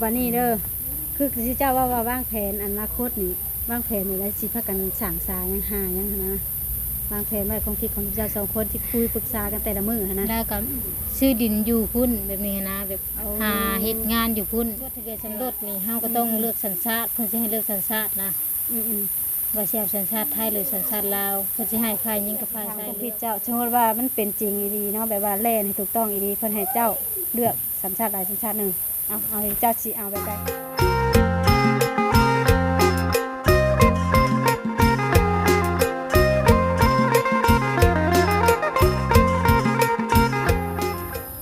ບັດນີ້ເດີ ຄືທີ່ເຈົ້າເວົ້າວ່າວາງແຜນອະນາຄົດນີ້ ວາງແຜນນີ້ລະຊິພາກັນສ້າງສາຫຍັງ ຫາຫຍັງຫັ້ນນະ ວາງແຜນໄວ້ ຄວາມຄິດຂອງເຈົ້າສອງຄົນທີ່ຄຸຍປຶກສາກັນແຕ່ລະມື້ຫັ້ນນະ ແລ້ວກໍຊື້ດິນຢູ່ພຸ້ນແບບນີ້ຫັ້ນນະ ແບບ ໂອ້ ຫາເຮັດງານຢູ່ພຸ້ນ ຈົດທະບຽນສົມລົດນີ້ ເຮົາກໍຕ້ອງເລືອກສັນຊາດ ເພິ່ນຊິໃຫ້ເລືອກສັນຊາດນະ ອືມໆ ວ່າຊິເອົາສັນຊາດໄທ ຫຼື ສັນຊາດລາວ ເພິ່ນຊິໃຫ້ຝ່າຍຍິງກັບຝ່າຍຊາຍເລືອກ ເຈົ້າ ສົມມຸດວ່າມັນເປັນຈິງອີ່ຫຼີເນາະ ແບບວ່າແລ່ນໃຫ້ຖືກຕ້ອງອີ່ຫຼີ ເພິ່ນໃຫ້ເຈົ້າເລືອກສັນຊາດໃດສັນຊາດໜຶ່ງ ເອົາ ເອົາ ເຈົ້າຊິເອົາແບບໃດ?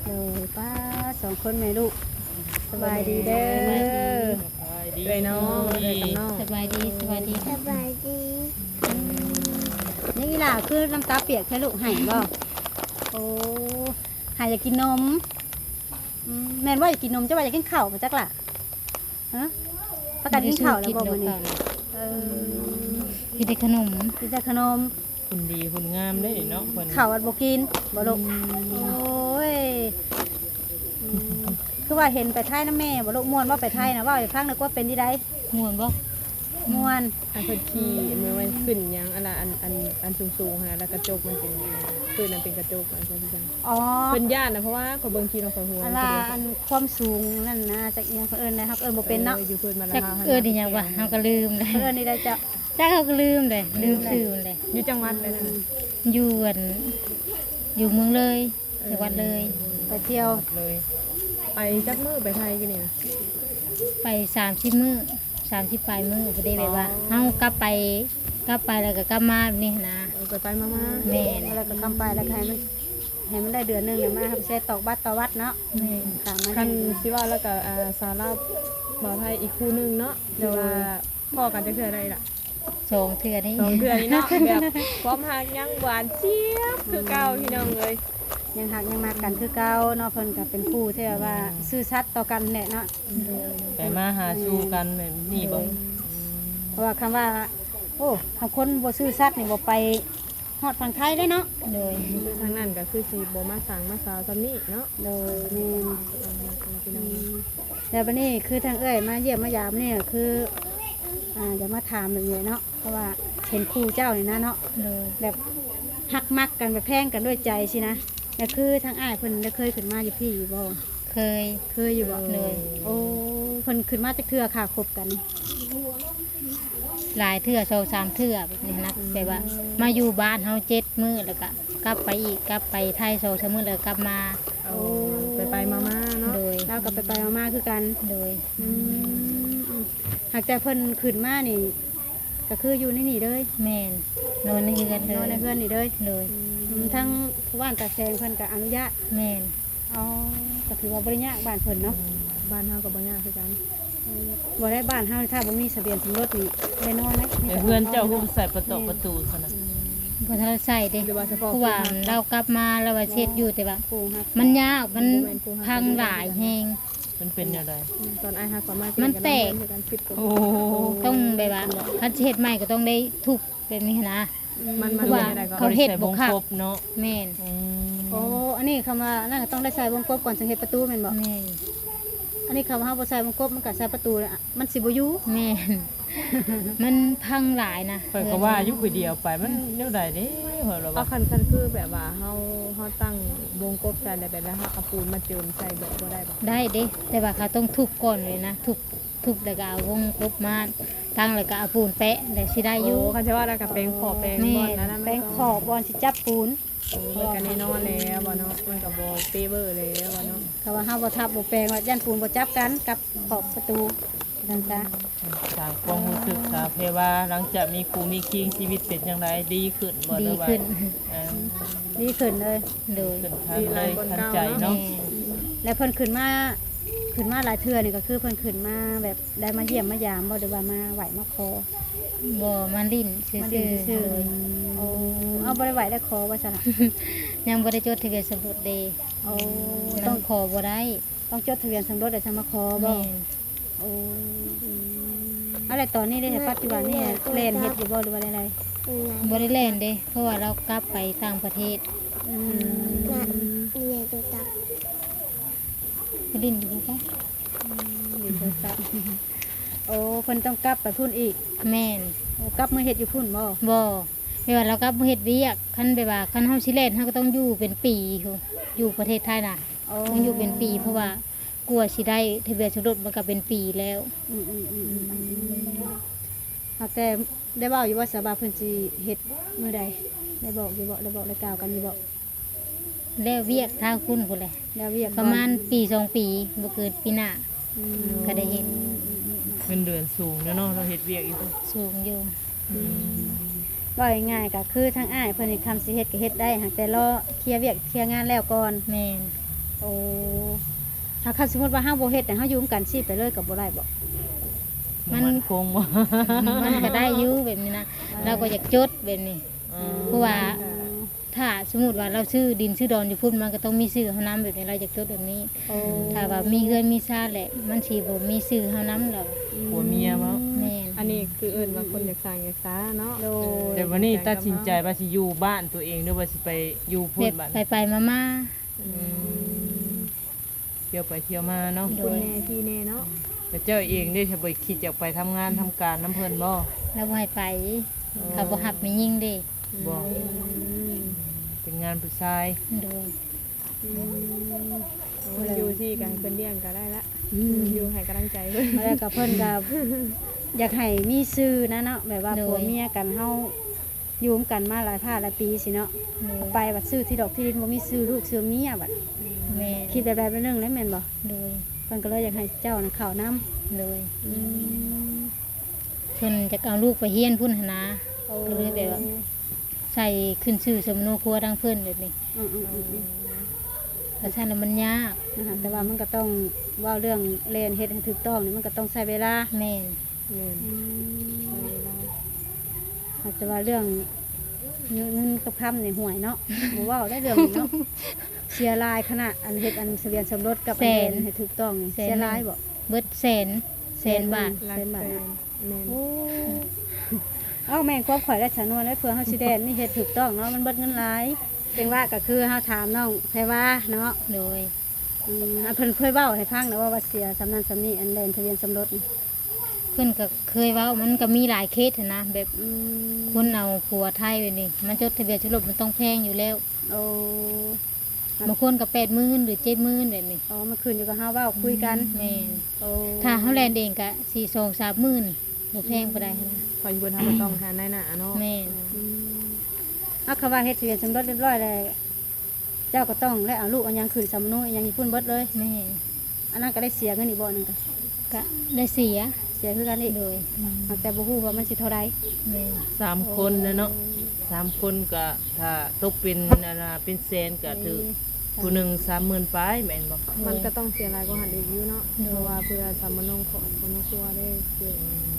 ໂດຍ ປ້າ ສອງຄົນແມ່ລູກ ສະບາຍດີເດີ ສະບາຍດີ ເອື້ອຍນ້ອງ ເອື້ອຍກັບນ້ອງ ສະບາຍດີ ສະບາຍດີ ສະບາຍດີ ອືມ ຍັງອີ່ຫຼ້າຄືນ້ຳຕາປຽກແທ້ລູກ ໄຫ້ບໍ່? ໂອ້ ໃຫ້ຢາກກິນນົມ ອືມ ແມ່ນບໍ່ ຢາກກິນນົມ ເຈົ້າວ່າຢາກກິນເຂົ້າບໍ່ຈັກລະ? ຮະ ປະກັນກິນເຂົ້າແລ້ວບໍ່ມື້ນີ້? ເອີ ກິນແຕ່ຂະໜົມ ກິນແຕ່ຂະໜົມ ຫຸ່ນດີຫຸ່ນງາມເດ້ເນາະເພິ່ນ ເຂົ້າບັດບໍ່ກິນບໍ່ລູກ? ອືມ ໂອ້ຍ ອືມ ຄືວ່າເຫັນໄປໄທນຳແມ່ບໍ່ລູກ? ມ່ວນບໍ່ໄປໄທນະ? ເວົ້າໃຫ້ຟັງໜ່ອຍກວ່າ ເປັນຈັ່ງໃດ? ມ່ວນບໍ່? ມ່ວນ ອັນເພິ່ນຂີ່ແມ່ນວ່າຂຶ້ນຫຍັງ ອັນລະ ອັນ ອັນ ອັນສູງໆຫັ້ນນະ ແລ້ວກະຈົກມັນເປັນ ພື້ນນັ້ນເປັນກະຈົກ ອັນຊັ້ນ ອໍ ເພິ່ນຢ້ານນະ ເພາະວ່າຂ້ອຍເບິ່ງຄລິບຂອງຂ້ອຍ ອັນລະ ອັນຄວາມສູງນັ້ນນະ ຈັກອີ່ຫຍັງເພິ່ນເອີ້ນນະ ເຮົາກໍເອີ້ນບໍ່ເປັນເນາະ ເອີ ຢູ່ພື້ນມາລະ ຈັກເອີ້ນອີ່ຫຍັງວະ ເຮົາກໍລືມແລ້ວ ເອີ້ນນີ້ໄດ້ເຈົ້າ ຈັກ ເຮົາກໍລືມເລີຍ ລືມຊື່ມັນເລີຍ ຢູ່ຈັງຫວັດໃດນະ? ຢູ່ອັນ ຢູ່ເມືອງເລີຍ ເອີ ຈັງຫວັດເລີຍ ໄປທ່ຽວເລີຍ ໄປຈັກມື້ໄປໄທກີ້ນີ້ນະ? ໄປສາມສິບມື້ ສາມສິບປາຍມື້ພຸ້ນເດ້ ອໍ ແບບວ່າເຮົາກັບໄປ ກັບໄປແລ້ວກໍກັບມາແບບນີ້ຫັ້ນນະ ເອີ ໄປໆມາໆ ແມ່ນ ແລ້ວກໍກັບໄປ ແລ້ວກໍໃຫ້ມັນ ໃຫ້ມັນໄດ້ເດືອນໜຶ່ງແລ້ວມາ ເຮົາໄປເສຍຕອກບັດຕໍ່ວັດເນາະ ແມ່ນ ຄັນຊິເວົ້າແລ້ວກໍ ອ່າ ສາວລາວ ບ່າວໄທອີກຄູ່ໜຶ່ງເນາະ ໂດຍ ທີ່ວ່າພໍ້ກັນຈັກເທື່ອໄດ້ລະ? ສອງເທື່ອນີ້ ສອງເທື່ອນີ້ເນາະ ແບບຄວາມຮັກຍັງຫວານຈຽບຄືເກົ່າ ອືມ ພີ່ນ້ອງເອີຍ ຍັງຮັກຍັງມັກກັນຄືເກົ່າເນາະ ເພິ່ນກໍເປັນຄູ່ທີ່ແບບວ່າ ອືມ ຊື່ສັດຕໍ່ກັນແຫຼະເນາະ ໂດຍ ໄປມາຫາສູ່ກັນແບບນີ້ບໍ່? ໂດຍ ອືມ ເພາະວ່າຄຳວ່າ ໂອ້ ຄັນຄົນບໍ່ຊື່ສັດນີ້ບໍ່ໄປຮອດຝັ່ງໄທເດ້ເນາະ ໂດຍ ຄືທາງນັ້ນກໍຄືຊິບໍ່ມາສ້າງມາສາວສ່ຳນີ້ເນາະ ໂດຍ ແມ່ນ ອືມ ແລ້ວບັດນີ້ຄືທາງເອື້ອຍມາຢ້ຽມມາຢາມນີ້ກໍຄື ອ່າ ຢາກມາຖາມແບບນີ້ເນາະ ເພາະວ່າເຫັນຄູ່ເຈົ້ານີ້ນະເນາະ ໂດຍ ແບບຮັກມັກກັນ ແບບແພງກັນດ້ວຍໃຈຊີ້ນະ ແລ້ວຄືທາງອ້າຍເພິ່ນໄດ້ເຄີຍຂຶ້ນມາຢູ່ພີ້ຢູ່ບໍ່? ເຄີຍ ເຄີຍຢູ່ບໍ່? ໂດຍ ໂອ້ ເພິ່ນຂຶ້ນມາຈັກເທື່ອຄະ ຄົບກັນ? ຫຼາຍເທື່ອ ສອງສາມເທື່ອແບບນີ້ນະ ອືມ ແບບວ່າມາຢູ່ບ້ານເຮົາເຈັດມື້ ແລ້ວກະກັບໄປອີກ ກັບໄປໄທສອງສາມມື້ ແລ້ວກະກັບມາ ໂອ້ ໄປໆມາໆເນາະ ໂດຍ ລາວກໍໄປໆມາໆຄືກັນ ໂດຍ ອືມ ຫາກແຕ່ເພິ່ນຂຶ້ນມານີ້ ກໍຄືຢູ່ໃນນີ້ເລີຍ? ແມ່ນ ນອນໃນເຮືອນເລີຍ ນອນໃນເຮືອນນີ້ເລີຍ? ໂດຍ ອືມ ທາງຜູ້ບ້ານຕາແສງເພິ່ນກໍອະນຸຍາດ? ແມ່ນ ອໍ ກໍຖືວ່າບໍ່ໄດ້ຍາກບ້ານເພິ່ນເນາະ ອືມ ບ້ານເຮົາກໍບໍ່ຍາກຄືກັນ ອືມ ບໍ່ໄດ້ ບ້ານເຮົານີ້ ຖ້າບໍ່ມີທະບຽນສົມລົດນີ້ ແນ່ນອນເດ້ ແຕ່ເຮືອນເຈົ້າຄືບໍ່ໃສ່ປະຕອກປະຕູຊັ້ນນະ? ອືມ ບໍ່ທັນໄດ້ໃສ່ເດ້ ເພາະວ່າລາວກັບມາ ລາວວ່າເຮັດຢູ່ ແຕ່ວ່າມັນຍາກ ມັນພັງຫຼາຍແຮງ ມັນເປັນແນວໃດ? ອືມ ຕອນອ້າຍຮັກກໍມາ ມັນແຕກ ໂອ້ ຕ້ອງແບບວ່າ ຄັນຊິເຮັດໃໝ່ກໍຕ້ອງໄດ້ທຸບແບບນີ້ຫັ້ນນະ ອືມ ມັນ ມັນ ເພາະວ່າເຂົາເຮັດບໍ່ຄັກ ບໍ່ໄດ້ໃສ່ວົງກົບເນາະ ແມ່ນ ອືມ ໂອ້ ອັນນີ້ຄຳວ່ານັ້ນກໍຕ້ອງໄດ້ໃສ່ວົງກົບກ່ອນ ຈຶ່ງເຮັດປະຕູແມ່ນບໍ່? ແມ່ນ ອັນນີ້ຄຳວ່າເຮົາບໍ່ໃສ່ວົງກົບ ມັນກໍໃສ່ປະຕູແລ້ວ ມັນຊິບໍ່ຢູ່ ແມ່ນ ມັນພັງຫຼາຍນະ ຂ້ອຍກໍວ່າຢູ່ ຜູ້ດຽວໄປ ມັນແນວໃດເດ້ ຂ້ອຍລະວ່າ ເອົາ ຄັນ ຄັນຄືແບບວ່າເຮົາ ເຮົາຕັ້ງວົງກົບໃສ່ແລ້ວ ແບບແລ້ວເຮົາເອົາປູນມາເຈີມໃສ່ເບີດບໍ່ໄດ້ບໍ່? ໄດ້ເດ້ ແຕ່ວ່າເຂົາຕ້ອງທຸບກ່ອນເລີຍນະ ທຸບ ທຸບແລ້ວກໍເອົາວົງກົບມາຕັ້ງ ແລ້ວກໍເອົາປູນແປະ ແລ້ວຊິໄດ້ຢູ່ ໂອ້ ຄັນຊິວ່າແລ້ວກໍແປງຂອບແປງບ່ອນ ແມ່ນ ອັນນັ້ນ ແປງຂອບບ່ອນຊິຈັບປູນ ເອີ ມັນກໍແນ່ນອນແລ້ວເນາະ ມັນກໍບໍ່ເປເບີແລ້ວເນາະ ຖ້າວ່າເຮົາບໍ່ທັບບໍ່ແປງ ວ່າຢ້ານປູນບໍ່ຈັບກັນກັບຂອບປະຕູ ວ່າຊັ້ນຊະ ສ້າງຄວາມຮູ້ສຶກສາວແພວາ ຫຼັງຈາກມີຄູ່ມີຄີງ ຊີວິດເປັນຈັ່ງໃດ? ດີຂຶ້ນບໍ່? ດີຂຶ້ນ ເອີ ດີຂຶ້ນເລີຍ ໂດຍ ຂຶ້ນທັນເລີຍ ທັນໃຈເນາະ ແມ່ນ ແລ້ວເພິ່ນຂຶ້ນມາ ຂຶ້ນມາຫຼາຍເທື່ອນີ້ ກໍຄືເພິ່ນຂຶ້ນມາແບບ ໄດ້ມາຢ້ຽມມາຢາມບໍ່ ຫຼືວ່າມາໄຫວ້ມາຂໍ? ບໍ່ ມາຫຼິ້ນຊື່ໆ ມາຫຼິ້ນຊື່ໆ ໂດຍ ໂອ້ ເອົາ ບໍ່ໄດ້ໄຫວ້ໄດ້ຂໍວ່າຊັ້ນລະ ຍັງບໍ່ໄດ້ຈົດທະບຽນສົມລົດເດ້ ໂອ້ ມັນຂໍບໍ່ໄດ້ ຕ້ອງຈົດທະບຽນສົມລົດແລ້ວຈັ່ງມາຂໍບໍ່? ແມ່ນ ໂອ້ ອືມ ເອົາ ແລ້ວຕອນນີ້ເດ້ ປັດຈຸບັນນີ້ແລ່ນເຮັດຢູ່ບໍ່ ຫຼືວ່າແນວໃດ? ບໍ່ໄດ້ແລ່ນເດ້ ເພາະວ່າລາວກັບໄປຕ່າງປະເທດ ອືມ ໄປຫຼິ້ນຢູ່ພຸ້ນຊະ ອືມ ຫຼິ້ນໂທລະ ໂອ້ ເພິ່ນຕ້ອງກັບໄປພຸ້ນອີກ? ແມ່ນ. ໂອ້ ກັບມາເຮັດຢູ່ພຸ້ນບໍ່? ບໍ່ ແບບວ່າລາວກັບມາເຮັດວຽກ. ຄັນແບບວ່າ ຄັນເຮົາຊິແລ່ນ ເຮົາກໍຕ້ອງຢູ່ເປັນປີພຸ້ນ ຢູ່ປະເທດໄທນະ. ໂອ້ ຕ້ອງຢູ່ເປັນປີ ເພາະວ່າ ກວ່າຊິໄດ້ທະບຽນສົມລົດມັນກໍເປັນປີແລ້ວ. ອືມໆໆໆ ຫາກແຕ່ໄດ້ເວົ້າຢູ່ວ່າ ສາບາເພິ່ນຊິເຮັດມື້ໃດ? ໄດ້ບອກຢູ່ບໍ່? ໄດ້ບອກໄດ້ກ່າວກັນຢູ່ບໍ່? ແລ້ວວຽກທາງພຸ້ນພຸ້ນແຫຼະ ແລ້ວວຽກ ປະມານປີສອງປີ ບໍ່ເກີນປີໜ້າ ອືມ ກໍໄດ້ເຮັດ. ອືມໆໆ ເງິນເດືອນສູງແລ້ວເນາະ ເຮົາເຮັດວຽກຢູ່ພຸ້ນ ສູງຢູ່. ອືມ ເວົ້າງ່າຍໆ ກໍຄືທາງອ້າຍເພິ່ນນີ້ ຄຳຊິເຮັດກໍເຮັດໄດ້ ຫາກແຕ່ລໍເຄຍວຽກເຄຍງານແລ້ວກ່ອນ. ແມ່ນ. ໂອ້ ຫາກຄັນສົມມຸດວ່າເຮົາບໍ່ເຮັດ ແຕ່ເຮົາຢູ່ນຳກັນຊີ້ໄປເລີຍກໍບໍ່ໄດ້ບໍ່? ມັນ ມັນຄົງບໍ່? ມັນກໍໄດ້ຢູ່ແບບນີ້ນະ ລາວກໍຢາກຈົດແບບນີ້ ອືມ ເພາະວ່າ ຖ້າສົມມຸດວ່າລາວຊື້ດິນຊື້ດອນຢູ່ພຸ້ນ ມັນກໍຕ້ອງມີຊື່ເຮົານຳແບບນີ້ ລາວຢາກຈົດແບບນີ້. ໂອ້ ຖ້າວ່າມີເຮືອນມີຊານແຫຼະ ມັນຊິບໍ່ມີຊື່ເຮົານຳແລ້ວ. ອືມ ຜົວເມຍເວົ້າ. ແມ່ນ. ອັນນີ້ຄືເອີ້ນວ່າຄົນຢາກສ້າງຢາກສາເນາະ. ໂດຍ. ແຕ່ບັດນີ້ຕັດສິນໃຈວ່າຊິຢູ່ບ້ານຕົວເອງ ຫຼືວ່າຊິໄປຢູ່ພຸ້ນ ແບບ ບາດນີ້ ໄປໆມາໆ. ອືມ ອືມ ທ່ຽວໄປທ່ຽວມາເນາະ. ໂດຍ. ພຸ້ນແດ່ພີ້ແດ່ເນາະ. ແລ້ວເຈົ້າເອງເດ້ ຈະບໍ່ຄິດຢາກໄປທຳງານທຳການນຳເພິ່ນບໍ່? ລາວບໍ່ໃຫ້ໄປ ເຂົາບໍ່ຮັບແມ່ຍິງເດ້. ບໍ່. ອືມ ເປັນງານຜູ້ຊາຍ. ໂດຍ. ອືມ ໂອ້ຍ ຢູ່ຊີ້ກໍໃຫ້ເພິ່ນລ້ຽງກໍໄດ້ລະ. ອືມ ຢູ່ໃຫ້ກຳລັງໃຈເພິ່ນ ແລ້ວກໍເພິ່ນກໍຢາກໃຫ້ມີຊື່ນະເນາະ ແບບວ່າ ໂດຍ ຜົວເມຍກັນ ເຮົາຢູ່ນຳກັນມາຫຼາຍພາດຫຼາຍປີຊີ້ເນາະ. ໂດຍ. ໄປບັດຊື້ທີ່ດອກທີ່ດິນ ບໍ່ມີຊື່ລູກຊື່ເມຍບັດ. ແມ່ນ. ຄິດແບບໃດແບບໜຶ່ງແຫຼະ ແມ່ນບໍ່? ໂດຍ. ເພິ່ນກໍເລີຍຢາກໃຫ້ເຈົ້ານະເຂົ້ານຳ. ໂດຍ. ອືມ ເພິ່ນຢາກເອົາລູກໄປຮຽນພຸ້ນຫັ້ນນະ. ໂອ້ ກໍເລີຍແບບວ່າ ໃສ່ຂຶ້ນຊື່ສຳມະໂນຄົວທາງເພິ່ນແບບນີ້. ອືມໆໆໆ ວ່າຊັ້ນລະມັນຍາກນະ. ແຕ່ວ່າມັນກໍຕ້ອງເວົ້າເລື່ອງແລ່ນເຮັດໃຫ້ຖືກຕ້ອງນີ້ ມັນກໍຕ້ອງໃຊ້ເວລາ. ແມ່ນ. ແມ່ນ. ອືມ ໃຊ້ເວລາ. ແຕ່ວ່າເລື່ອງເງິນກັບຄຳນີ້ ຫ້ວຍເນາະ ບໍ່ເວົ້າໄດ້ເລື່ອງນີ້ເນາະ. ເສຍຫຼາຍຂະໜາດ ອັນເຮັດອັນທະບຽນສົມລົດກັບ ແສນ ອັນແລ່ນໃຫ້ຖືກຕ້ອງນີ້ ແສນ ເສຍຫຼາຍບໍ່? ເບິດແສນ ແສນບາດ. ແສນບາດນະ. ແມ່ນ. ໂອ້ ເອົ້າ ແມ່ນຄວາມຂ້ອຍແຫຼະ ສາວນວນເອີຍ ເພື່ອເຮົາຊິແລ່ນນີ້ເຮັດຖືກຕ້ອງເນາະ ມັນເບິດເງິນຫຼາຍ. ຈັ່ງວ່າກໍຄືເຮົາຖາມນ້ອງແພວາເນາະ. ໂດຍ. ອືມ ອັນເພິ່ນເຄີຍເວົ້າໃຫ້ຟັງນະວ່າ ວ່າເສຍສ່ຳນັ້ນສ່ຳນີ້ ອັນແລ່ນທະບຽນສົມລົດນີ້? ເພິ່ນກໍເຄີຍເວົ້າ ມັນກໍມີຫຼາຍເຄສຫັ້ນນະ ແບບ ອືມ ຄົນເອົາຜົວໄທແບບນີ້ ມາຈົດທະບຽນສົມລົດ ມັນຕ້ອງແພງຢູ່ແລ້ວ. ໂອ້ ບາງຄົນກໍແປດໝື່ນ ຫຼື ເຈັດໝື່ນແບບນີ້. ອໍ ມັນຂຶ້ນຢູ່ກັບເຮົາເວົ້າຄຸຍກັນ. ອືມ ແມ່ນ. ໂອ້ ຖ້າເຮົາແລ່ນເອງກະສີ່ ສອງ ສາມໝື່ນ ບໍ່ແພງປານໃດຫັ້ນນະ. ເພາະຢູ່ພຸ້ນເຮົາກໍຕ້ອງຫານາຍໜ້າເນາະ. ແມ່ນ. ອືມ ເອົາ ຄຳວ່າເຮັດທະບຽນສົມລົດຮຽບຮ້ອຍແລ້ວ ເຈົ້າກໍຕ້ອງໄດ້ເອົາລູກເອົາຫຍັງຂຶ້ນສຳມະໂນອີ່ຫຍັງຢູ່ພຸ້ນເບິດເລີຍ. ແມ່ນ. ອັນນັ້ນກໍໄດ້ເສຍເງິນອີກບໍ່? ອັນນັ້ນກໍ ກະໄດ້ເສຍ. ເສຍຄືກັນອີກ. ໂດຍ. ອືມ ແຕ່ບໍ່ຮູ້ວ່າມັນຊິເທົ່າໃດ. ແມ່ນ. ສາມຄົນແຫຼະເນາະ. ໂອ້ ສາມຄົນກໍ ຖ້າຕົກເປັນ ອັນນ່າ ເປັນແສນກໍຖືກ ຜູ້ໜຶ່ງສາມໝື່ນປາຍແມ່ນບໍ່? ມັນກໍຕ້ອງເສຍຫຼາຍກວ່າຫັ້ນອີກຢູ່ເນາະ. ໂດຍ. ເພາະວ່າເພື່ອສຳມະໂນ ສຳມະໂນຄົວເດ້. ອືມ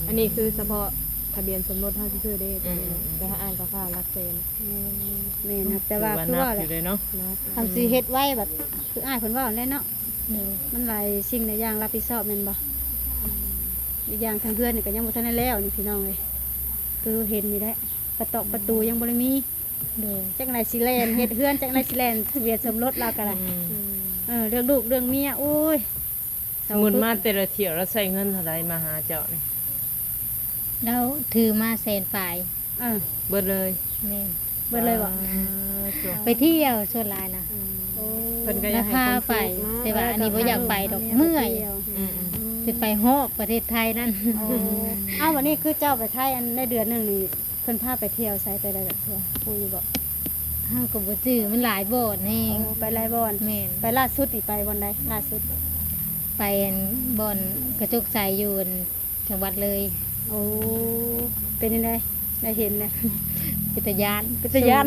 ອັນນີ້ຄືສະເພາະທະບຽນສົມລົດເຮົາຊື່ໆເດ້. ອືມໆໆ ແຕ່ຖ້າອ່ານກໍພາດຫຼັກແສນ. ແມ່ນ. ແມ່ນ. ແຕ່ວ່າຄືວ່າ ຄືວ່າແຫຼະເນາະ ຄັນຊິເຮັດໄວບັດ ອືມ ຄືອ້າຍເພິ່ນເວົ້າຫັ້ນແຫຼະເນາະ. ໂດຍ. ມັນຫຼາຍສິ່ງຫຼາຍຢ່າງຮັບຜິດຊອບແມ່ນບໍ່? ອີກຢ່າງທາງເຮືອນນີ້ກໍຍັງບໍ່ທັນໄດ້ແລ້ວນີ້ພີ່ນ້ອງເອີຍ ຄືເຫັນນີ້ແຫຼະ ປະຕອກປະຕູຍັງບໍ່ໄດ້ມີ. ໂດຍ. ຈັກໃດຊິແລ່ນເຮັດເຮືອນ ຈັກໃດຊິແລ່ນທະບຽນສົມລົດລາວກໍໄດ້. ອືມ ເອີ ເລື່ອງລູກເລື່ອງເມຍ ໂອ້ຍ. ສົມມຸດມາແຕ່ລະທ່ຽວລາວໃຊ້ເງິນເທົ່າໃດມາຫາເຈົ້ານີ້? ລາວຖືມາແສນປາຍ. ເອີ ເບິດເລີຍ. ແມ່ນ. ເບິດເລີຍບໍ່? ປາດໂທ້ ໄປທ່ຽວສ່ວນຫຼາຍນະ. ອືມ ໂອ້ ເພິ່ນກໍຢາກໃຫ້ຄວາມສຸກເນາະ. ລາວພາໄປ ແຕ່ວ່າອັນນີ້ບໍ່ຢາກໄປດອກ ເມື່ອຍ. ອືມໆ ຊິໄປຮອບປະເທດໄທນັ້ນ. ໂອ້ ເອົ້າ ບັດນີ້ຄືເຈົ້າໄປໄທ ອັນ ໃນເດືອນໜຶ່ງນີ້ ເພິ່ນພາໄປທ່ຽວໃສແຕ່ລະເທື່ອ ຮູ້ຢູ່ບໍ່? ເຮົາກໍບໍ່ຈື່ ມັນຫຼາຍບ່ອນແຮງ. ໂອ້ ໄປຫຼາຍບ່ອນ. ແມ່ນ. ໄປລ່າສຸດນີ້ໄປບ່ອນໃດ? ລ່າສຸດ ໄປອັນ ບ່ອນກະຈົກໃສ ຢູ່ອັນ ຈັງຫວັດເລີຍ. ໂອ້ ເປັນຈັ່ງໃດ? ໄດ້ເຫັນນະ? ເປັນຕາຢ້ານ. ເປັນຕາຢ້ານ.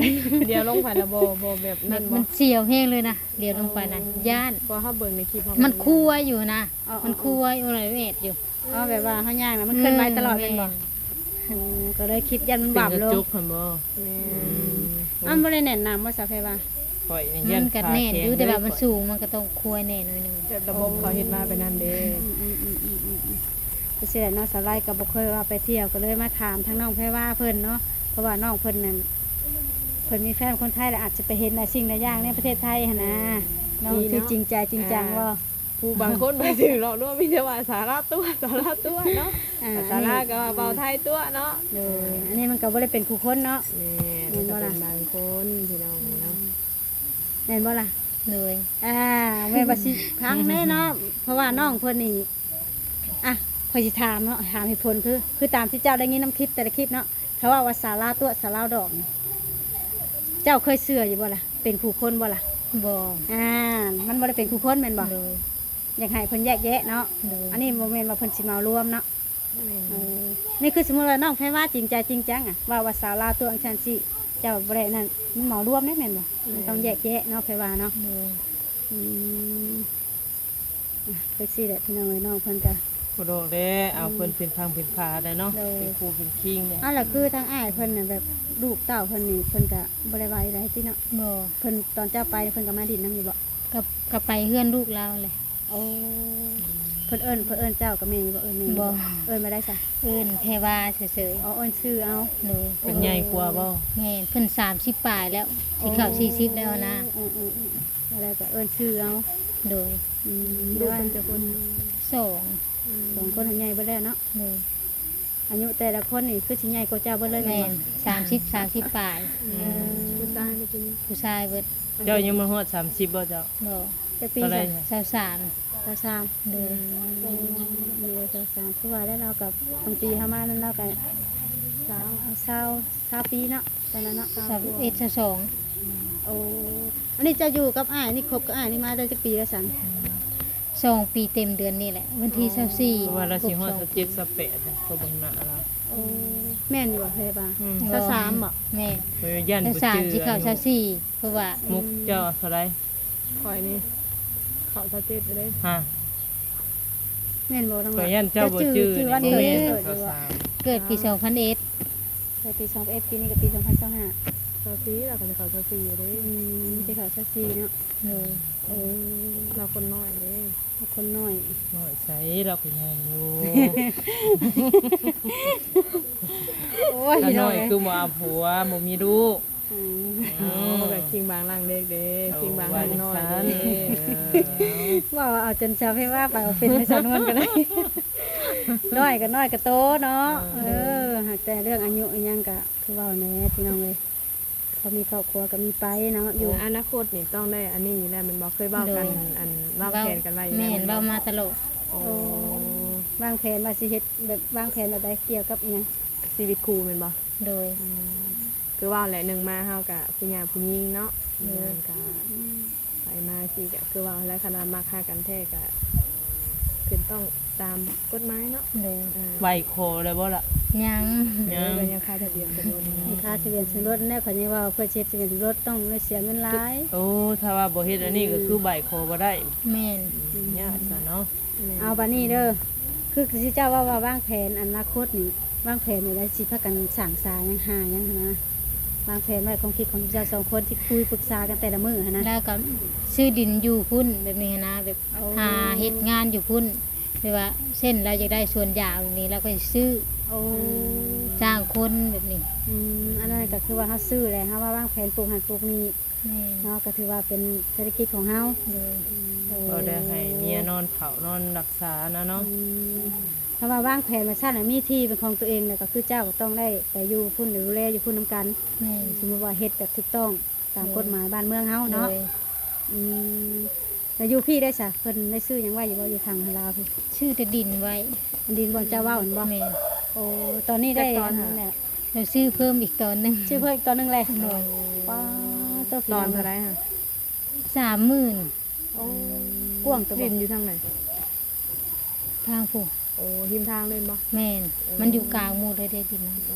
ດຽວລົງໄປລະບໍ່ ບໍ່ແບບນັ້ນບໍ່? ມັນສຽວແຮງເລີຍນະ ດຽວລົງໄປນະ ຢ້ານ. ເພາະເຮົາເບິ່ງໃນຄລິບ ມັນຄົວຢູ່ນະ. ອໍ ມັນຄົວຢູ່ ແອດຢູ່. ອໍ ແບບວ່າເຮົາຍ່າງນະ ມັນເຄື່ອນໄຫວຕະຫຼອດແມ່ນບໍ່? ແມ່ນ. ໂອ້ ກໍເລີຍຄິດຢ້ານມັນຫວາມລົງ. ເປັນກະຈົກຫັ້ນບໍ່? ແມ່ນ. ອືມ ມັນບໍ່ໄດ້ແໜ້ນໜາບໍ່ ສາວແພວາ? ຂ້ອຍນີ້ຢ້ານ ມັນກໍແໜ້ນຢູ່ ແຕ່ວ່າມັນສູງ ມັນກໍຕ້ອງຄົວແໜ້ໜ້ອຍໜຶ່ງ. ແບບລະບົບເຂົາເຮັດມາແບບນັ້ນເດ້. ອືມໆໆໆໆ ເປັນຊີ້ແຫຼະເນາະ ສາວໄລກໍບໍ່ເຄີຍວ່າໄປທ່ຽວ ກໍເລີຍມາຖາມທາງນ້ອງແພວາເພິ່ນເນາະ ເພາະວ່ານ້ອງເພິ່ນນັ້ນ ເພິ່ນມີແຟນຄົນໄທ ແລ້ວອາດຈະໄປເຫັນຫຼາຍສິ່ງຫຼາຍຢ່າງໃນປະເທດໄທຫັ້ນນະ. ນ້ອງ ທີ່ເນາະ ທີ່ຈິງໃຈຈິງຈັງບໍ່? ອ່າ ຜູ້ບາງຄົນໄປເຖິງຫຼອກລວງ ມີແຕ່ວ່າສາວລາວຕົວະ ສາວລາວຕົວະເນາະ ອ່າ ສາວລາວກໍວ່າເວົ້າໄທຕົວະເນາະ ໂດຍ ອັນນີ້ມັນກໍບໍ່ໄດ້ເປັນຄູ່ຄົນເນາະ ແມ່ນ ແມ່ນບໍ່ລະ ມັນກໍເປັນບາງຄົນພີ່ນ້ອງເນາະ ອືມ ແມ່ນບໍ່ລະ ໂດຍ ອ່າ ແມ່ນວ່າຊິພັງແນ່ເນາະ ເພາະວ່ານ້ອງເພິ່ນນີ້ ອ່ະ ຂ້ອຍຊິຖາມເນາະ ຖາມເຫດຜົນຄື ຄືຕາມທີ່ເຈົ້າໄດ້ຍິນນຳຄລິບແຕ່ລະຄລິບເນາະ ເຂົາເວົ້າວ່າສາວລາວຕົວະ ສາວລາວດອກ ເຈົ້າເຄີຍເຊື່ອຢູ່ບໍ່ລະ ເປັນຄູ່ຄົນບໍ່ລະ ບໍ່ ອ່າ ມັນບໍ່ໄດ້ເປັນຄູ່ຄົນແມ່ນບໍ່ ໂດຍ ຢາກໃຫ້ເພິ່ນແຍກແຍະເນາະ ໂດຍ ອັນນີ້ບໍ່ແມ່ນວ່າເພິ່ນຊິເໝົາລວມເນາະ ແມ່ນ ເອີ ນີ້ຄືສົມມຸດວ່ານ້ອງແພວາຈິງໃຈຈິງຈັງອະ ເວົ້າວ່າສາວລາວຕົວະຈັ່ງຊັ້ນຊີ້ ເຈົ້າບໍ່ໄດ້ນັ້ນ ມັນເໝົາລວມເດ້ແມ່ນບໍ່ ແມ່ນ ມັນຕ້ອງແຍກແຍະເນາະ ແພວາເນາະ ໂດຍ ອືມ ອ່ະ ຄືຊີ້ແຫຼະພີ່ນ້ອງເອີຍ ນ້ອງເພິ່ນກະ ບໍ່ດອກແລ້ວ ເອົາ ອືມ ເພິ່ນເປັນພັງເປັນພາໄດ້ເນາະ ໂດຍ ເປັນຄູ່ເປັນຄີງເດ້ ເອົາ ລະຄືທາງອ້າຍເພິ່ນນະ ແບບລູກເຕົ້າເພິ່ນນີ້ ເພິ່ນກະບໍ່ໄດ້ວ່າອີ່ໃດຕິເນາະ ບໍ່ ເພິ່ນຕອນເຈົ້າໄປເພິ່ນກະມາດິນນຳຢູ່ບໍ່ ກໍ ກໍໄປເຮືອນລູກລາວແຫຼະ ໂອ້ ເພິ່ນເອີ້ນ ເພິ່ນເອີ້ນເຈົ້າກັບແມ່ຢູ່ບໍ່ ເອີ້ນແມ່ຢູ່ບໍ່ ບໍ່ ເອີ້ນວ່າໃດຊະ ເອີ້ນແພວາເສີຍໆ ອໍ ເອີ້ນຊື່ເອົາ ໂດຍ ເພິ່ນໃຫຍ່ກວ່າບໍ່ ແມ່ນ ເພິ່ນສາມສິບປາຍແລ້ວ ຊິເຂົ້າ ໂອ້ ສີ່ສິບແລ້ວນະ ອືມໆ ແລ້ວກໍເອີ້ນຊື່ເອົາ ໂດຍ ອືມ ລູກເພິ່ນຈັກຄົນ ສອງ ອືມ ສອງຄົນໃຫຍ່ເບິດແລ້ວເນາະ ໂດຍ ອາຍຸແຕ່ລະຄົນນີ້ຄືຊິໃຫຍ່ກວ່າເຈົ້າເບິດເລີຍແມ່ນບໍ່ ແມ່ນ ສາມສິບ ສາມສິບປາຍ ອືມ ຜູ້ຊາຍຫຼືຜູ້ຍິງ ຜູ້ຊາຍເບິດ ເຈົ້າຍັງບໍ່ຮອດສາມສິບບໍ່ເຈົ້າ ບໍ່ ຈັກປີຊະ ຊາວສາມ ຊາວສາມ ໂດຍ ອືມ ອາຍຸຊາວສາມ ຄືວ່າແລ້ວລາວກໍ ບາງປີເຮົາມານຳລາວກໍ ຊາວ ຊາວ ຊາວປີເນາະ ຕອນນັ້ນເນາະ ຊາວເອັດ ຊາວສອງ ໂອ້ ອັນນີ້ເຈົ້າຢູ່ກັບອ້າຍນີ້ ຄົບກັບອ້າຍນີ້ມາໄດ້ຈັກປີແລ້ວຊັ້ນ ສອງປີເຕັມເດືອນນີ້ແຫຼະ ວັນທີຊາວສີ່ ອໍ ເພາະວ່າລາວຊິຮອດຊາວເຈັດ ຊາວແປດ ກໍເບິ່ງໜ້າລາວ ໂອ້ ແມ່ນຢູ່ບໍ່ ແພວາ ອືມ ຊາວສາມບໍ່ ແມ່ນ ເອີ ຢ້ານບໍ່ຈື່ ຊາວສາມຊິເຂົ້າຊາວສີ່ ເພາະວ່າ ມຸກເຈົ້າເທົ່າໃດ ຂ້ອຍນີ້ເຂົ້າຊາວເຈັດເດ້ ຮະ ແມ່ນບໍ່ ນ້ອງ ຂ້ອຍຢ້ານເຈົ້າບໍ່ຈື່ ເຈົ້າຈື່ວັນເກີດ ເກີດຢູ່ບໍ່ ເກີດປີສອງພັນເອັດ ເກີດປີສອງພັນເອັດ ປີນີ້ກໍປີສອງພັນຊາວຫ້າ ຊາວສີ່ ລາວກໍຈະເຂົ້າຊາວສີ່ເດ້ ອືມ ຊິເຂົ້າຊາວສີ່ເນາະ ໂດຍ ເອີ ລາວຄົນນ້ອຍເດ້ ລາວຄົນນ້ອຍ ນ້ອຍໃສ ລາວກໍໃຫຍ່ຢູ່ ໂອ້ຍ ລາວນ້ອຍ ພີ່ນ້ອງເອີຍ ຄືບໍ່ເອົາຜົວ ບໍ່ມີລູກ ອືມ ເອົາ ແບບຄິງບາງຫຼັງເດັກເດ້ ໂອ້ ຄິງບາງຫຼັງນ້ອຍເດ້ ວ່າຈັ່ງຊັ້ນ ເອີ ເວົ້າເອົາຈົນຊາວເພວ່າໄປເອົາເປັນໃນສຳນວນກໍໄດ້ ນ້ອຍກໍນ້ອຍກໍໂຕເນາະ ເອີ ເອີ ຫາກແຕ່ເລື່ອງອາຍຸອີ່ຫຍັງກໍຄືເວົ້າແດ່ພີ່ນ້ອງເອີຍ ພໍມີຄອບຄົວກໍມີໄປເນາະ ຢູ່ ອະນາຄົດນີ້ຕ້ອງໄດ້ອັນນີ້ຢູ່ແລ້ວແມ່ນບໍ່ ເຄີຍເວົ້າກັນ ໂດຍ ອັນວາງແຜນກັນໄວ້ຢູ່ແລ້ວ ແມ່ນ ແມ່ນບໍ່ ເວົ້າມາຕະຫຼອດ ໂອ້ ໂອ້ ວາງແຜນວ່າຊິເຮັດແບບ ວາງແຜນແບບໃດ ກ່ຽວກັບອີ່ຫຍັງ ຊີວິດຄູ່ແມ່ນບໍ່ ໂດຍ ອືມ ຄືວ່າແຫຼະ ໜຶ່ງມາເຮົາກະຜູ້ຍາກຜູ້ຍິງເນາະ ໂດຍ ຍາກກະ ອືມ ໄປມາຊິກະຄືວ່າແຫຼະ ຄັນວ່າມັກຮັກກັນແທ້ກະ ເພິ່ນຕ້ອງຕາມກົດໝາຍເນາະ ໂດຍ ອ່າ ໄຫວ້ຂໍແລ້ວບໍ່ລະ ຍັງ ຍັງ ເອີ ຍັງຄາທະບຽນສົມລົດ ຍັງຄາທະບຽນສົມລົດແນ່ ເຂົາຍັງວ່າເພື່ອຊິເຮັດທະບຽນສົມລົດຕ້ອງໄດ້ເສຍເງິນຫຼາຍ ໂອ້ ຖ້າວ່າບໍ່ເຮັດອັນນີ້ກໍຄືໄຫວ້ຂໍບໍ່ໄດ້ ແມ່ນ ຍາກຊະເນາະ ແມ່ນ ເອົາບາດນີ້ເດີ ຄືຊິເຈົ້າເວົ້າວ່າວາງແຜນອະນາຄົດນີ້ ວາງແຜນແບບໃດ ຊິພາກັນສ້າງສາຫຍັງຫາຫຍັງຫັ້ນນະ ວາງແຜນໄວ້ຄວາມຄິດຂອງເຈົ້າສອງຄົນທີ່ຄຸຍປຶກສາກັນແຕ່ລະມື້ຫັ້ນນະ ແລ້ວກໍຊື້ດິນຢູ່ພຸ້ນແບບນີ້ຫັ້ນນະ ແບບ ໂອ້ ຫາເຮັດງານຢູ່ພຸ້ນ ແບບວ່າເຊັ່ນລາວຢາກໄດ້ສວນຢາງແບບນີ້ ລາວກໍຊິຊື້ ໂອ້ ຈ້າງຄົນແບບນີ້ ອືມ ອັນນັ້ນກໍຄືວ່າເຮົາຊື້ແຫຼະ ເຮົາມາວາງແຜນປູກຫັ້ນປູກນີ້ ແມ່ນ ເນາະ ກໍຖືວ່າເປັນເສດຖະກິດຂອງເຮົາ ໂດຍ ອືມ ໂດຍ ກໍໄດ້ໃຫ້ເມຍນອນເຝົ້ານອນຮັກສານະເນາະ ອືມ ຖ້າວ່າວາງແຜນວ່າຊັ້ນນະ ມີທີ່ເປັນຂອງຕົວເອງແລ້ວ ກໍຄືເຈົ້າກໍຕ້ອງໄດ້ໄປຢູ່ພຸ້ນ ດູແລຢູ່ພຸ້ນນຳກັນ ແມ່ນ ສົມມຸດວ່າເຮັດແບບຖືກຕ້ອງຕາມ ໂດຍ ກົດໝາຍບ້ານເມືອງເຮົາເນາະ ໂດຍ ອືມ ແລ້ວຢູ່ພີ້ໄດ້ຊະ ເພິ່ນໄດ້ຊື້ຫຍັງໄວ້ຢູ່ບໍ່ ຢູ່ທາງລາວພີ້ ຊື້ແຕ່ດິນໄວ້ ອັນດິນບ່ອນເຈົ້າເວົ້າຫັ້ນບໍ່ ແມ່ນ ໂອ້ ຕອນນີ້ໄດ້ ຈັກຕອນ ອັນນັ້ນແຫຼະ ແລ້ວຊື້ເພີ່ມອີກຕອນໜຶ່ງ ຊື້ເພີ່ມອີກຕອນໜຶ່ງແຫຼະ ໂດຍ ປ້າໂຕ ຕອນເທົ່າໃດຫະ ສາມໝື່ນ ໂອ້ ກວ້າງຕົວ ດິນຢູ່ທາງໃດ ທາງພຸ້ນ ໂອ້ ຮິມທາງເລີຍບໍ່ ແມ່ນ ເອີ ມັນຢູ່ກາງໝູ່ເລີຍເດ້ດິນນັ້ນ ເອີ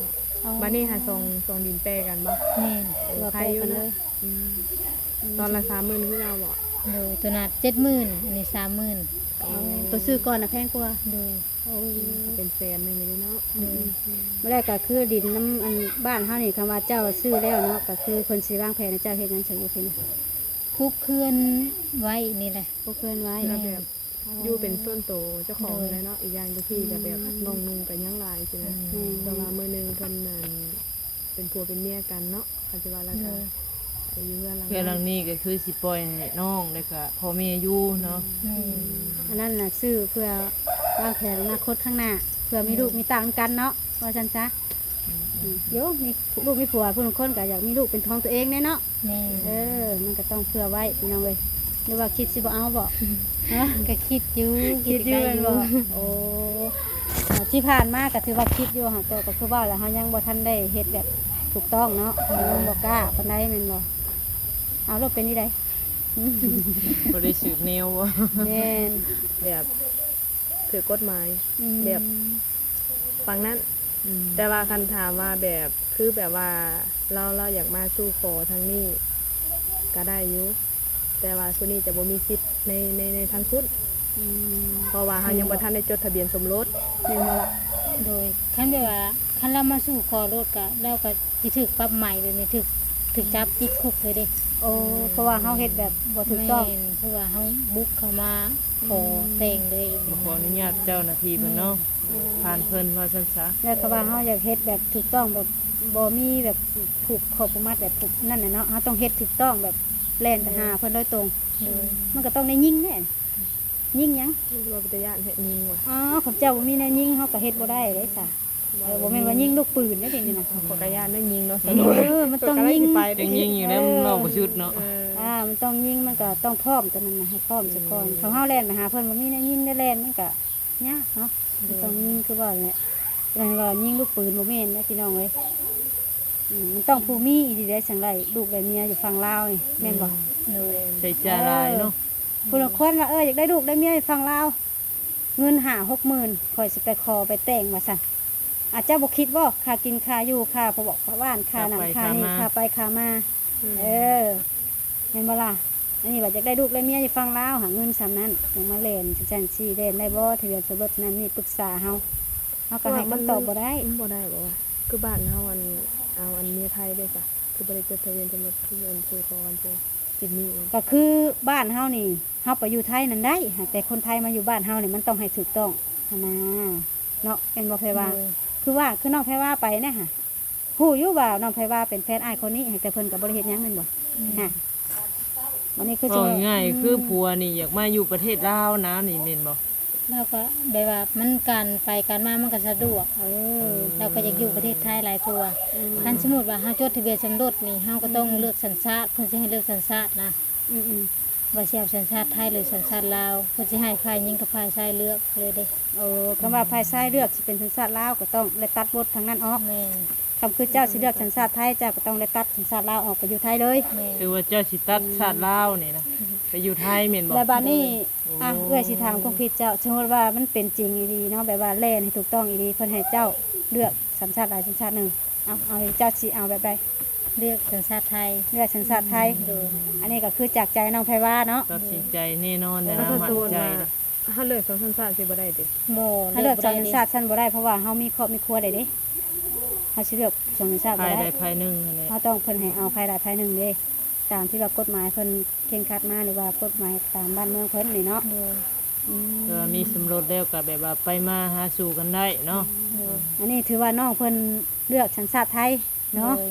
ບາດນີ້ຫາສອງ ສອງດິນແປກັນບໍ່ ແມ່ນ ໂອ້ ເອີ ຂາຍຢູ່ເນາະ ອືມ ອືມ ຕອນລະສາມໝື່ນຄືເກົ່າບໍ່ ໂດຍ ໂຕນັ້ນເຈັດໝື່ນ ອັນນີ້ສາມໝື່ນ ໂອ້ ໂຕຊື້ກ່ອນນະແພງກວ່າ ໂດຍ ໂອ້ ເປັນແສນໜຶ່ງເລີຍເນາະ ອືມ ມື້ແລກກໍຄືດິນນຳອັນບ້ານເຮົານີ້ ຄຳວ່າເຈົ້າຊື້ແລ້ວເນາະ ກໍຄືເພິ່ນຊິວາງແຜນໃຫ້ເຈົ້າເຮັດຫຍັງໃສ່ຢູ່ພີ້ ປຸກເຮືອນໄວ້ນີ້ແຫຼະ ປຸກເຮືອນໄວ້ ແມ່ນ ແບບຢູ່ເປັນສ່ວນໂຕເຈົ້າຂອງ ໂດຍ ຫັ້ນແຫຼະເນາະ ອີກຢ່າງຢູ່ພີ້ກໍແບບ ອືມ ນ້ອງນຸ່ງກໍຍັງຫຼາຍຊີ້ນະ ອືມ ເພາະວ່າມື້ໜຶ່ງເພິ່ນນັ້ນເປັນຜົວເປັນເມຍກັນເນາະ ຄັນຊິວ່າແລ້ວກໍ ໂດຍ ໄປ ໄປຢູ່ເຮືອນຫຼັງ ເຮືອນຫຼັງນີ້ກໍຄືຊິປ່ອຍໃຫ້ນ້ອງ ແລ້ວກໍພໍ່ແມ່ຢູ່ເນາະ. ແມ່ນ ອັນນັ້ນນະຊື້ເພື່ອວາງແຜນອະນາຄົດຂ້າງໜ້າ ເພື່ອມີລູກ ແມ່ນ ມີເຕົ້ານຳກັນເນາະ ວ່າຊັ້ນຊະ. ອືມ ໂຍ ມີລູກມີຜົວ ຜູ້ລາງຄົນກໍຢາກມີລູກເປັນຂອງຕົວເອງແດ່ເນາະ. ແມ່ນ ເອີ ມັນກໍຕ້ອງເຜື່ອໄວ້ພີ່ນ້ອງເອີຍ. ຫຼືວ່າຄິດຊິບໍ່ເອົາບໍ? ຮະ? ກໍຄິດຢູ່ ຄິດຢູ່ແມ່ນບໍ? ໂອ້ ທີ່ຜ່ານມາກໍຖືວ່າຄິດຢູ່ ຫາກແຕ່ກໍຄືເວົ້າແຫຼະ ເຮົາຍັງບໍ່ທັນໄດ້ເຮັດແບບຖືກຕ້ອງເນາະ ເຮົາຍັງບໍ່ກ້າປານໃດແມ່ນບໍ່? ເອົາໂລດ ເປັນອີ່ໃດ? ບໍ່ໄດ້ສືບແນວບໍ? ແມ່ນ ແບບຖືກກົດໝາຍ ອືມ ແບບ ຝັ່ງນັ້ນ. ອືມ ແຕ່ວ່າຄັນຖາມວ່າແບບ ຄືແບບວ່າລາວ ລາວຢາກມາສູ່ຂໍທາງນີ້ກໍໄດ້ຢູ່ ແຕ່ວ່າຜູ້ນີ້ຈະບໍ່ມີສິດໃນ ໃນ ໃນທາງພຸ້ນ. ອືມ ເພາະວ່າເຮົາຍັງບໍ່ທັນໄດ້ຈົດທະບຽນສົມລົດ ແມ່ນບໍ່ລະ? ໂດຍ ຄັນແບບວ່າ ຄັນລາວມາສູ່ຂໍໂລດ ກໍລາວກໍຊິຖືກປັບໃໝແບບນີ້ ຖືກ ຖືກຈັບຕິດຄຸກເລີຍເດ້. ໂອ້ ເພາະວ່າເຮົາເຮັດແບບບໍ່ຖືກຕ້ອງ. ແມ່ນ ເພາະວ່າເຮົາບຸກເຂົ້າມາຂໍ ອືມ ແຕ່ງເລີຍ ບໍ່ຂໍອະນຸຍາດເຈົ້າໜ້າທີ່ເພິ່ນເນາະ. ແມ່ນ ອືມ ຜ່ານເພິ່ນວ່າຊັ້ນຊະ. ແລ້ວກໍວ່າເຮົາຢາກເຮັດແບບຖືກຕ້ອງ ແບບບໍ່ມີແບບຜູກຂໍ້ຜູກມັດ ແບບຜູກນັ້ນແຫຼະເນາະ ເຮົາຕ້ອງເຮັດຖືກຕ້ອງ ແບບແລ່ນໄປຫາເພິ່ນໂດຍຕົງ. ໂດຍ ມັນກໍຕ້ອງໄດ້ຍິງແດ່ ຍິງຫຍັງ? ມັນຊິວ່າເປັນຕາຢ້ານແທ້ຍິງວ່າ. ອໍ ຂ້າພະເຈົ້າບໍ່ມີແນວຍິງ ເຮົາກໍເຮັດບໍ່ໄດ້ເດ້ຊະ. ເອີ ບໍ່ແມ່ນວ່າຍິງລູກປືນເດ້ນີ້ນະ. ຂ້ອຍກໍຢ້ານແນວຍິງເນາະ. ເອີ ມັນຕ້ອງຍິງ ເອີ ຕ້ອງຍິງຢູ່ແລ້ວ ເອີ ເວົ້າບໍ່ສຸດເນາະ. ເອີ ອ່າ ມັນຕ້ອງຍິງ ມັນກໍຕ້ອງພ້ອມ ຕອນນັ້ນນະ ໃຫ້ພ້ອມສາກ່ອນ. ອືມ ຄັນເຮົາແລ່ນໄປຫາເພິ່ນ ບໍ່ມີແນວຍິງແນວແລ່ນ ມັນກໍຍາກເນາະ. ໂດຍ ມັນຕ້ອງຍິງ ຄືວ່າແຫຼະ ແຕ່ວ່າຍິງລູກປືນບໍ່ແມ່ນເດ້ພີ່ນ້ອງເອີຍ. ອືມ ມັນຕ້ອງຜູ້ມີອີ່ຫຼີໄດ໋ ຈັ່ງໄດ້ລູກໄດ້ເມຍຢູ່ຝັ່ງລາວນີ້ ແມ່ນບໍ່? ອືມ ໂດຍ ໃຊ້ຈ່າຍຫຼາຍເນາະ. ເອີ ຜູ້ລາງຄົນວ່າ ເອີ ຢາກໄດ້ລູກໄດ້ເມຍຢູ່ຝັ່ງລາວ ເງິນຫ້າຫົກໝື່ນ ຂ້ອຍຊິໄປຂໍໄປແຕ່ງວ່າຊັ້ນ. ອາ ເຈົ້າບໍ່ຄິດບໍ່ ຄ່າກິນຄ່າຢູ່ ຄ່າພະວອກພະວານ ຄ່ານັ້ນຄ່ານີ້ ຄ່າໄປຄ່າມາ. ອືມ ເອີ ແມ່ນບໍ່ລະ? ອັນນີ້ວ່າຢາກໄດ້ລູກໄດ້ເມຍຢູ່ຝັ່ງລາວ ຫາເງິນສ່ຳນັ້ນ ຍັງມາແລ່ນຈັ່ງຊັ້ນຊີ້ ແລ່ນໄດ້ບໍ່? ທະບຽນສົມລົດນັ້ນນີ້ ປຶກສາເຮົາ ເຮົາກໍໃຫ້ຄຳຕອບບໍ່ໄດ້. ມັນບໍ່ໄດ້ບໍ່ວ່າ ຄືບ້ານເຮົາ ອັນ ເອົາອັນເມຍໄທເດ້ຊະ ຄືບໍ່ໄດ້ຈົດທະບຽນສົມລົດ ຄືອັນ ຄືຂອງອັນ ຄືຈິມມີ. ກໍຄືບ້ານເຮົານີ້ ເຮົາໄປຢູ່ໄທນັ້ນໄດ້ ຫາກແຕ່ຄົນໄທມາຢູ່ບ້ານເຮົານີ້ ມັນຕ້ອງໃຫ້ຖືກຕ້ອງຫັ້ນນາ ເນາະ ແມ່ນບໍ່ແພວາ? ໂດຍ ຄືວ່າ ຄືນ້ອງແພວາໄປນະຫະ ຮູ້ຢູ່ວ່ານ້ອງແພວາເປັນແຟນອ້າຍຄົນນີ້ ຫາກແຕ່ເພິ່ນກໍບໍ່ໄດ້ເຮັດຫຍັງແມ່ນບໍ່? ອືມ ນະ ບັດນີ້ຄືຊິ ເວົ້າງ່າຍໆ ອືມ ຄືຜົວນີ້ຢາກມາຢູ່ປະເທດລາວນະ ນີ້ແມ່ນບໍ່? ລາວກໍແບບວ່າມັນການໄປການມາມັນກໍສະດວກ ເອີ ເອີ ລາວກໍຢາກຢູ່ປະເທດໄທຫຼາຍກວ່າ. ອືມ ຄັນສົມມຸດວ່າເຮົາຈົດທະບຽນສົມລົດນີ້ ເຮົາກໍຕ້ອງ ອືມ ເລືອກສັນຊາດ ເພິ່ນຊິໃຫ້ເລືອກສັນຊາດນະ. ອືມໆ ວ່າຊິເອົາສັນຊາດໄທ ຫຼື ສັນຊາດລາວ ເພິ່ນຊິໃຫ້ຝ່າຍຍິງກັບຝ່າຍຊາຍເລືອກເລີຍເດ້. ໂອ້ ຄຳວ່າຝ່າຍຊາຍເລືອກຊິເປັນສັນຊາດລາວ ກໍຕ້ອງໄດ້ຕັດບົດທາງນັ້ນອອກ. ແມ່ນ ຄັນຄືເຈົ້າຊິເລືອກສັນຊາດໄທ ເຈົ້າກໍຕ້ອງໄດ້ຕັດສັນຊາດລາວອອກ ໄປຢູ່ໄທເລີຍ. ແມ່ນ ຄືວ່າເຈົ້າຊິຕັດ ອືມ ຊາດລາວນີ້ນະ ໄປຢູ່ໄທແມ່ນບໍ່? ແລ້ວບາດນີ້ ໂອ້ ອ່ະ ເອື້ອຍຊິຖາມຄວາມຄິດເຈົ້າ ສົມມຸດວ່າມັນເປັນຈິງອີ່ຫຼີເນາະ ແບບວ່າແລ່ນໃຫ້ຖືກຕ້ອງອີ່ຫຼີ ເພິ່ນໃຫ້ເຈົ້າເລືອກສັນຊາດໃດສັນຊາດໜຶ່ງ ເອົາ ເອົາ ເຈົ້າຊິເອົາແບບໃດ? ເລືອກສັນຊາດໄທ. ເລືອກສັນຊາດໄທ. ໂດຍ ອັນນີ້ກໍຄືຈາກໃຈນ້ອງແພວາເນາະ. ຕັດສິນໃຈແນ່ນອນແລ້ວນະ ໝັ້ນໃຈນະ. ເຮົາເລືອກສອງສັນຊາດຊິບໍ່ໄດ້ຕິ? ບໍ່ ເຮົາເລືອກສອງສັນຊາດຊັ້ນບໍ່ໄດ້ ເພາະວ່າເຮົາມີຄອບມີຄົວແລ້ວເດ້ ເຮົາຊິເລືອກສອງສັນຊາດບໍ່ໄດ້. ຝ່າຍໃດຝ່າຍໜຶ່ງຫັ້ນແຫຼະ ເຮົາຕ້ອງເພິ່ນໃຫ້ເອົາຝ່າຍໃດຝ່າຍໜຶ່ງເດ້ ຕາມທີ່ວ່າກົດໝາຍເພິ່ນເຄັ່ງຄັດມາ ຫຼືວ່າກົດໝາຍຕາມບ້ານເມືອງເພິ່ນນີ້ເນາະ. ໂດຍ ອືມ ແຕ່ວ່າມີສົມລົດແລ້ວກໍແບບວ່າໄປມາຫາສູ່ກັນໄດ້ເນາະ. ໂດຍ ອັນນີ້ຖືວ່ານ້ອງເພິ່ນເລືອກສັນຊາດໄທ ເນາະ. ໂດຍ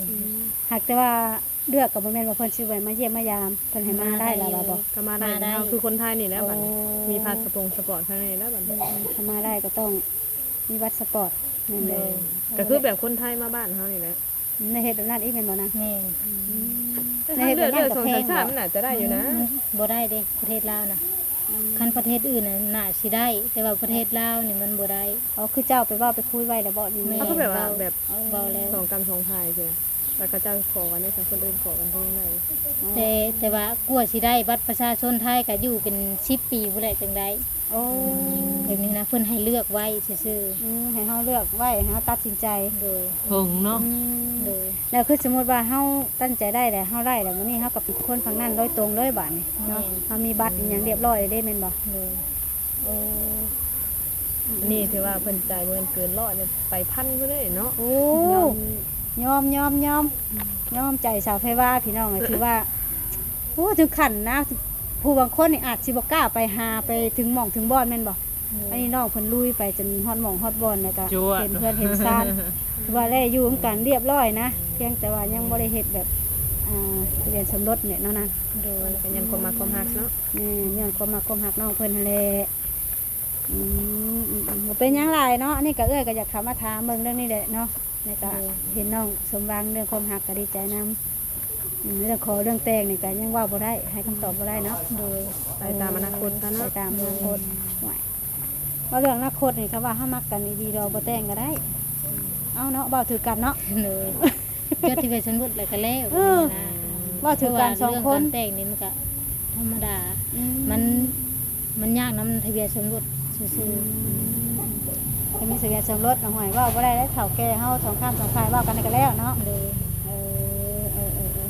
ຫາກແຕ່ວ່າເລືອກກໍບໍ່ແມ່ນວ່າເພິ່ນຊິແວ່ນມາຢ້ຽມມາຢາມ ເພິ່ນໃຫ້ມາໄດ້ລະວ່າບໍ່? ກໍມາໄດ້ ມາໄດ້ ເຮົາຄືຄົນໄທນີ້ແຫຼະ ໂອ້ ບັດນີ້ມີພາສະປົງສະປອດທາງນີ້ແລ້ວບັດນີ້. ອືມ ຖ້າມາໄດ້ກໍຕ້ອງມີບັດສະປອດ ແມ່ນບໍ່? ໂດຍ ກໍຄືແບບຄົນໄທມາບ້ານເຮົານີ້ແຫຼະ. ອືມ ໄດ້ເຮັດແບບນັ້ນອີກແມ່ນບໍ່ນະ? ແມ່ນ. ອືມ ໄດ້ເຮັດແບບນັ້ນກໍແພງບໍ່? ມັນອາດຈະໄດ້ຢູ່ນະ. ອືມ ມັນບໍ່ໄດ້ເດ້ ປະເທດລາວນະ. ອືມ ຄັນປະເທດອື່ນນະໜ້າຊິໄດ້ ແຕ່ວ່າປະເທດລາວນີ້ມັນບໍ່ໄດ້. ອໍ ຄືເຈົ້າໄປເວົ້າໄປຄຸຍໄວ້ແລ້ວບໍ? ແມ່ນ ເຂົາກໍແບບວ່າ ເວົ້າ ແບບ ເອີ ເວົ້າແລ້ວ ສອງກຳສອງຝ່າຍຊີ້ນະ ແລ້ວເຂົາເຈົ້າຂໍກັນເດ້ ຄັນຄົນອື່ນຂໍກັນເປັນຈັ່ງໃດ? ແຕ່ ແຕ່ວ່າກວ່າຊິໄດ້ບັດປະຊາຊົນໄທກໍຢູ່ເປັນສິບປີພຸ້ນແຫຼະຈຶ່ງໄດ້. ໂອ້ ແບບນີ້ນະ ເພິ່ນໃຫ້ເລືອກໄວ້ຊື່ໆ. ອືມ ໃຫ້ເຮົາເລືອກໄວ້ ໃຫ້ເຮົາຕັດສິນໃຈ. ໂດຍ ເຖິງເນາະ. ອືມ ໂດຍ ແລ້ວຄືສົມມຸດວ່າເຮົາຕັ້ງໃຈໄດ້ແລ້ວ ເຮົາໄດ້ແລ້ວ ບັດນີ້ເຮົາກໍເປັນຄົນຝັ່ງນັ້ນໂດຍຕົງເລີຍບາດນີ້ເນາະ. ແມ່ນ ເຮົາມີບັດອີ່ຫຍັງຮຽບຮ້ອຍແລ້ວເດ້ແມ່ນບໍ່? ໂດຍ ໂອ້ ອັນນີ້ຖືວ່າເພິ່ນຈ່າຍບໍ່ແມ່ນເກີນຮ້ອຍເດ້ ໄປພັນພຸ້ນເດ້ເນາະ. ໂອ້ ຍອມ ຍອມ ຍອມ ຍອມ ຍອມໃຈສາວໄພວາພີ່ນ້ອງເອີຍ. ຖືວ່າ ໂອ້ ເຖິງຂັ້ນນະ ຜູ້ບາງຄົນນີ້ອາດຊິບໍ່ກ້າໄປຫາ ໄປເຖິງໝ່ອງເຖິງບ່ອນແມ່ນບໍ່? ໂດຍ ອັນນີ້ນ້ອງເພິ່ນລຸຍໄປຈົນຮອດໝ່ອງຮອດບ່ອນ ແລ້ວກໍເຫັນເຮືອນເຫັນຊານ ຖືວ່າໄດ້ຢູ່ນຳກັນຮຽບຮ້ອຍນະ. ພຽງແຕ່ວ່າຍັງບໍ່ໄດ້ເຮັດແບບ ອ ອ່າ ທະບຽນສົມລົດນີ້ເນາະນາງ. ໂດຍ ກໍຍ້ອນຄວາມມັກຄວາມຮັກເນາະ. ແມ່ນ ຍ້ອນຄວາມມັກຄວາມຮັກນ້ອງເພິ່ນຫັ້ນແຫຼະ. ອືມ ອືມ ອືມ ບໍ່ເປັນຫຍັງຫຼາຍເນາະ. ອັນນີ້ກໍເອື້ອຍກໍຢາກເຂົ້າມາຖາມເບິ່ງເລື່ອງນີ້ແຫຼະເນາະ. ແລ້ວກໍ ໂດຍ ເຫັນນ້ອງສົມຫວັງເລື່ອງຄວາມຮັກກໍດີໃຈນຳ. ອືມ ເລື່ອງຂໍເລື່ອງແຕ່ງນີ້ກໍຍັງເວົ້າບໍ່ໄດ້ ໃຫ້ຄຳຕອບບໍ່ໄດ້ເນາະ. ໂດຍ ໄປຕາມອນາຄົດຊະເນາະ. ເອີ ໄປຕາມອນາຄົດ. ໂດຍ ໂອ້ຍ ເວົ້າເລື່ອງອະນາຄົດນີ້ ຄັນວ່າເຮົາມັກກັນອີ່ຫຼີດອກ ບໍ່ແຕ່ງກໍໄດ້. ເອົາເນາະ ເວົ້າຖືກກັນເນາະ. ໂດຍ ຈົດທະບຽນສົມລົດແລ້ວກໍແລ້ວ. ເອີ ເວົ້າຖືກກັນສອງຄົນ. ເພາະວ່າເລື່ອງການແຕ່ງນີ້ມັນກໍທຳມະດາ. ອືມ ມັນ ມັນຍາກນຳທະບຽນສົມລົດຊື່ໆ. ອືມ ກໍມີທະບຽນສົມລົດນະ ຫ້ວຍ ເວົ້າບໍ່ໄດ້ເດ້. ເຖົ້າແກ່ເຮົາສອງຂ້າງສອງຝ່າຍເວົ້າກັນກໍແລ້ວເນາະ. ໂດຍ ເອີ ເອີ ເອີ ເອີ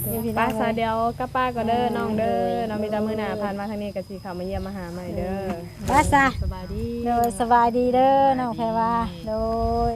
ເອີ ເອີ ໄປຊະ ດຽວກັບປ່າກ່ອນເດີ ອ່າ ນ້ອງເດີ ໂດຍ ເນາະ. ມີແຕ່ມື້ໜ້າຜ່ານມາທາງນີ້ກໍຊິເຂົ້າມາຢ້ຽມມາຫາໃໝ່ເດີ. ໂດຍ ໄປຊະ ສະບາຍດີ. ໂດຍ ສະບາຍດີເດີ ສະບາຍດີ ນ້ອງແພວາ. ໂດຍ.